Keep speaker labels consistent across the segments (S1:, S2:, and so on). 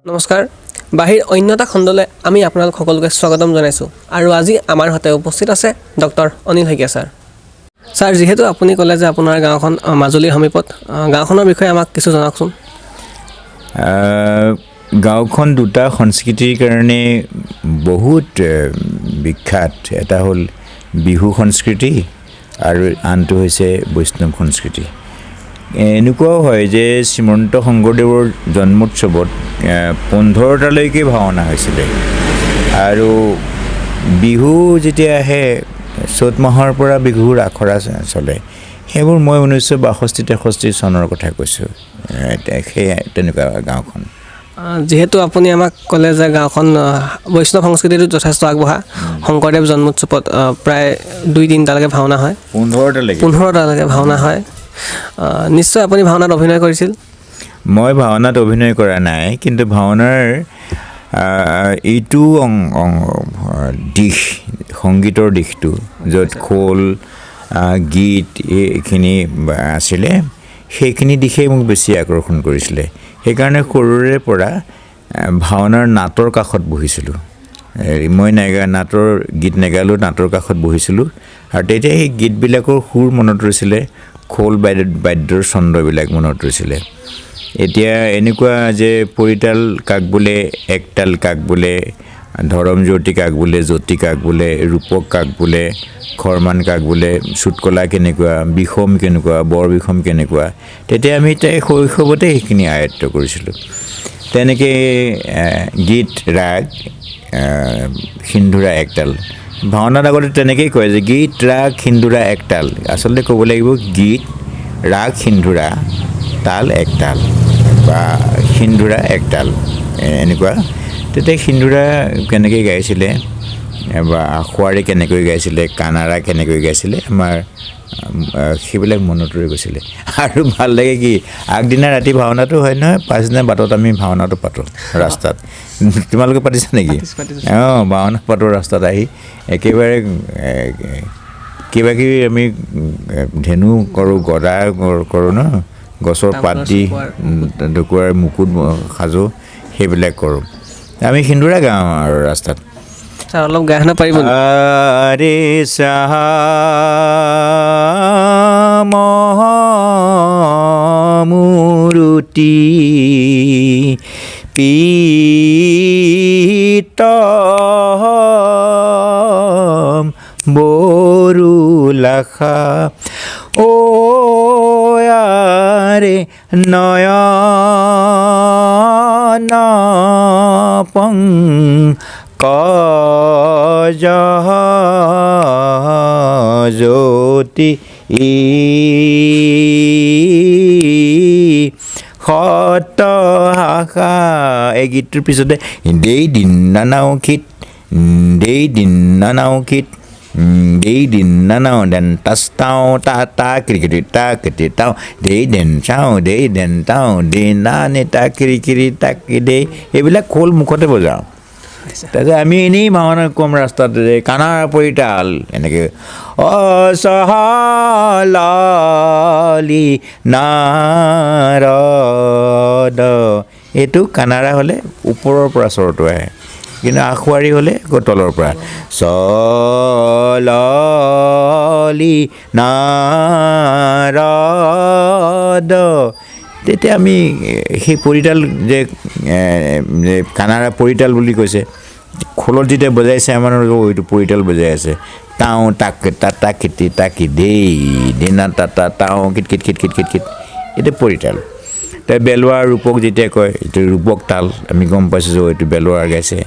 S1: নমস্কাৰ, বাহিৰ অন্য এটা খণ্ডলৈ আমি আপোনালোক সকলোকে স্বাগতম জনাইছোঁ আৰু আজি আমাৰ সৈতে উপস্থিত আছে doctor Anil Saikia sir. Sir, যিহেতু আপুনি ক'লে যে আপোনাৰ গাঁওখন মাজুলীৰ সমীপত, গাঁওখনৰ বিষয়ে আমাক কিছু জনাওকচোন।
S2: গাঁওখন দুটা সংস্কৃতিৰ কাৰণে বহুত বিখ্যাত। এটা হ'ল বিহু সংস্কৃতি আৰু আনটো হৈছে বৈষ্ণৱ সংস্কৃতি। এনেকুৱাও হয় যে শ্ৰীমন্ত শংকৰদেৱৰ জন্মোৎসৱত 15টালৈকে ভাওনা হৈছিলে। আৰু বিহু যেতিয়া আহে, চ'ত মাহৰ পৰা বিহুৰ আখৰা চলে। সেইবোৰ মই 1962-63 চনৰ কথা কৈছোঁ। সেয়াই তেনেকুৱা গাঁওখন।
S1: যিহেতু আপুনি আমাক ক'লে যে গাঁওখন বৈষ্ণৱ সংস্কৃতিটো যথেষ্ট আগবঢ়া, শংকৰদেৱ জন্মোৎসৱত প্ৰায় 2-3টালৈকে ভাওনা হয়।
S2: 15টালৈকে।
S1: 15টালৈকে ভাওনা হয়। নিশ্চয় আপুনি ভাওনাত অভিনয় কৰিছিল?
S2: মই ভাওনাত অভিনয় কৰা নাই, কিন্তু ভাওনাৰ এইটো দিশ, সংগীতৰ দিশটো, য'ত খোল, গীত এইখিনি আছিলে, সেইখিনি দিশেই মোক বেছি আকৰ্ষণ কৰিছিলে। সেইকাৰণে সৰুৰে পৰা ভাওনাৰ নাটৰ কাষত বহিছিলোঁ। মই নাটৰ গীত নেগালেও নাটৰ কাষত বহিছিলোঁ আৰু তেতিয়া সেই গীতবিলাকৰ সুৰ মনত ৰৈছিলে, খোল বাদ্যৰ ছন্দবিলাক মনত ৰৈছিলে। এতিয়া এনেকুৱা যে পৰিতাল কাক বোলে, একতাল কাক বোলে, ধৰম জ্যোতি কাক বোলে, জ্যোতি কাক বোলে, ৰূপক কাক বোলে, খৰমান কাক বোলে, চুটকলা কেনেকুৱা, বিষম কেনেকুৱা, বৰ বিষম কেনেকুৱা, তেতিয়া আমি তাই শৈশৱতে সেইখিনি আয়ত্ব কৰিছিলোঁ। তেনেকৈ গীত, ৰাগ, সিন্ধুৰা একতাল, ভাওনাত আগতে তেনেকেই কয় যে গীত, ৰাগ, সিন্ধুৰা একতাল। আচলতে ক'ব লাগিব গীত, ৰাগ, সিন্ধুৰা, তাল, একতাল বা সিন্ধুৰা একতাল, এনেকুৱা। তেতিয়া সিন্ধুৰা কেনেকৈ গাইছিলে বা আখোৱাৰী কেনেকৈ গাইছিলে, কানাড়া কেনেকৈ গাইছিলে, আমাৰ সেইবিলাক মনত ৰৈ গৈছিলে। আৰু ভাল লাগে কি, আগদিনা ৰাতি ভাওনাটো হয় নহয়, পাছদিনা বাটত আমি ভাওনাটো পাতোঁ ৰাস্তাত। তোমালোকে পাতিছা নেকি? অঁ, ভাওনা পাতোঁ ৰাস্তাত আহি একেবাৰে কিবা কিবি আমি ধেনু কৰোঁ, গদা কৰোঁ ন, গছৰ পাত দি ঢকুৱাৰ মুকুট সাজোঁ, সেইবিলাক কৰোঁ। আমি সিন্দুৰা গাওঁ আৰু ৰাস্তাত।
S1: ছাৰ, অলপ গাই শুনাব পাৰিব?
S2: আৰে মূৰুতি পীত বৰুলাখা ও আৰে নয়ন পংকজ জ্যোতি সতহাসা। এই গীতটোৰ পিছতে দেই দিন নানাও খিত, দেই দিন নানাও খিত, দেই দিন নানাও দেন তাস্তাও তা তা ক্ৰিকেটি তা কেটি তাও দেই দেন চাওঁ দেই দেন তাও দে না নে তা কিৰি কিৰি তাকি দেই, এইবিলাক খোল মুখতে বজাওঁ। তাৰপিছত আমি এনেই ভাওনা কম ৰাস্তাত যে কানাৰ পৰিতাল এনেকৈ অচহালি নাৰদ, এইটো কানাড়া হ'লে ওপৰৰ পৰা স্বৰটো আহে, কিন্তু আখোৱাৰী হ'লে আকৌ তলৰ পৰা চলি নাৰদ। তেতিয়া আমি সেই পৰিতাল যে কানাড়া পৰিতাল বুলি কৈছে, খোলত যেতিয়া বজাইছে আমাৰ এইটো পৰিতাল বজাই আছে, তাও তাক তা তাকিতি তাকি দেই দিনা তা তা তাও kit kit kit kit kit kit, এইটো পৰিতাল। তাই বেলোৱাৰ ৰূপক যেতিয়া কয়, এইটো ৰূপক তাল, আমি গম পাইছোঁ যে এইটো বেলোৱাৰ গাইছে,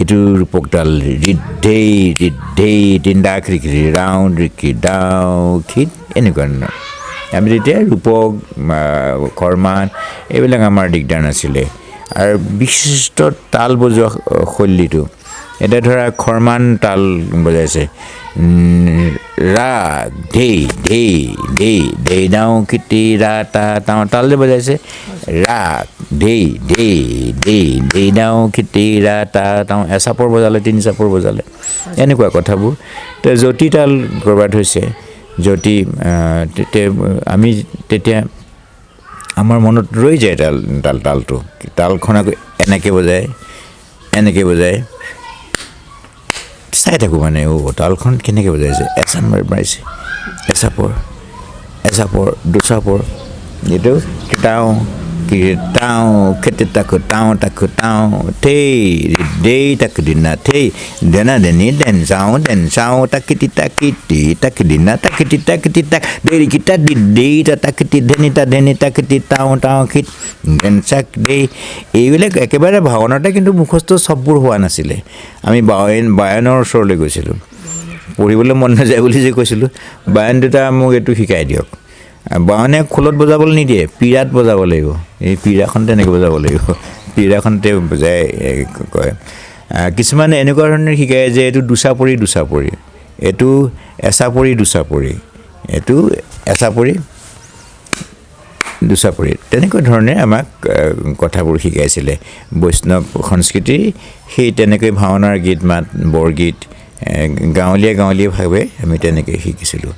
S2: এইটো ৰূপক তাল। ৰিদ্ধেই ৰিদ্ধেই তিনিটা খিৰিকিৰি ৰাউণ্ড ৰিকি দাও খিত, এনেকুৱা ধৰণৰ। আমি তেতিয়া ৰূপক, খৰমান এইবিলাক আমাৰ দিগদাৰ নাছিলে। আৰু বিশিষ্ট তাল বজোৱা শৈলীটো, এতিয়া ধৰা খৰমান তাল বজাইছে, ৰাগ ধেই ধেই ধেই ধেই দাও কিটি ৰা তা তাও তাল যে বজাইছে, ৰাগ ধেই ধেই ধেই ধেই দাও কিটি ৰা তা তাও, এচাপৰ বজালে, তিনি চাপৰ বজালে, এনেকুৱা কথাবোৰ। এতিয়া যতি তাল ক'ৰবাত হৈছে, যতি, তেতিয়া আমি তেতিয়া আমাৰ মনত ৰৈ যায়। তাল তাল তালটো তালখন আকৌ এনেকৈ বজায়, এনেকৈ বজায়, চাই থাকোঁ মানে, অ' তালখন কেনেকৈ বজাইছে, এচাপ মাৰিছে, এচাপৰ এচাপৰ দুচাপৰ, এইটো টাও কি টাও খেতি তাক টাও তাক টাও থেই দেই তাক দিনা থেই দেনা দেনি দেন চাওঁ দেন চাওঁ তাকিতি তাকিতি তাক দিনা তাকিতি তাকিতি তাক দেৰি কিতা দি দেই তা তাকিতি ধেনি তা ধেনি তাকিতি টাও টাও খিত দেন চাক দেই। এইবিলাক একেবাৰে ভাওনাতে কিন্তু মুখস্থ চববোৰ হোৱা নাছিলে। আমি বায়নৰ ওচৰলৈ গৈছিলোঁ, পঢ়িবলৈ মন নাযায় বুলি যে কৈছিলোঁ, বায়ন দুটা মোক এইটো শিকাই দিয়ক। বায়নে খোলত বজাবলৈ নিদিয়ে, পীৰাত বজাব লাগিব। এই পীৰাখন তেনেকৈ বজাব লাগিব, পীৰাখনতে বজাই কয়। কিছুমানে এনেকুৱা ধৰণে শিকায় যে এইটো দুচাপৰি দুচাপৰি, এইটো এচাপৰি দুচাপৰি, এইটো এচাপৰি দুচাপৰি, তেনেকুৱা ধৰণে আমাক কথাবোৰ শিকাইছিলে। বৈষ্ণৱ সংস্কৃতি সেই তেনেকৈ ভাওনাৰ গীত মাত, বৰগীত, গাঁৱলীয়া গাঁৱলীয়াভাৱে আমি তেনেকৈ শিকিছিলোঁ।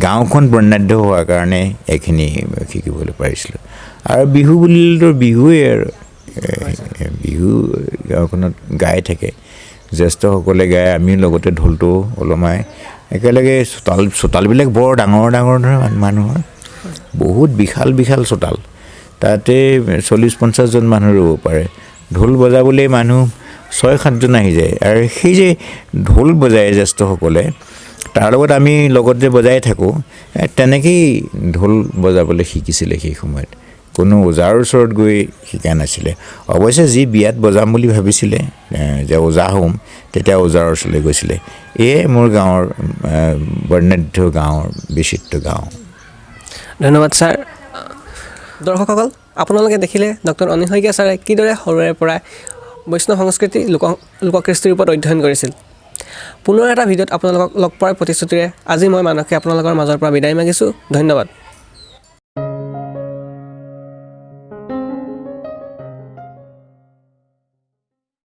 S2: গাঁওখন বৰ্ণাঢ্য হোৱাৰ কাৰণে এইখিনি শিকিবলৈ পাৰিছিলোঁ। আৰু বিহু বুলিলেতো বিহুৱেই আৰু, বিহু গাঁওখনত গাই থাকে, জ্যেষ্ঠসকলে গায়, আমিও লগতে ঢোলটো ওলমাই একেলগে। চোতালবিলাক বৰ ডাঙৰ ডাঙৰ নহয়, মানুহৰ বহুত বিশাল বিশাল চোতাল, তাতে 40-50জন মানুহ ৰ'ব পাৰে। ঢোল বজাবলৈ মানুহ 6-7জন আহি যায়। আৰু সেই যে ঢোল বজায় জ্যেষ্ঠসকলে, তাৰ লগত আমি লগত যে বজাই থাকোঁ, তেনেকেই ঢোল বজাবলৈ শিকিছিলে সেই সময়ত। কোনো ওজাৰ ওচৰত গৈ শিকা নাছিলে। অৱশ্যে যি বিয়াত বজাম বুলি ভাবিছিলে যে ওজা হ'ম, তেতিয়া ওজাৰ ওচৰলৈ গৈছিলে। এয়ে মোৰ গাঁৱৰ বৰ্ণাঢ্য গাঁৱৰ বিচিত্ৰ গাঁও।
S1: ধন্যবাদ ছাৰ। দৰ্শকসকল, আপোনালোকে দেখিলে ডক্টৰ অনিল শইকীয়া ছাৰে কিদৰে সৰুৰে পৰাই বৈষ্ণৱ সংস্কৃতি লোককৃষ্টিৰ ওপৰত অধ্যয়ন কৰিছিল। পুনৰ এটা ভিডিঅ'ত আপোনালোকক লগ পোৱাৰ প্ৰতিশ্ৰুতিৰে আজি মই মানসে আপোনালোকৰ মাজৰ পৰা বিদায় মাগিছোঁ। ধন্যবাদ।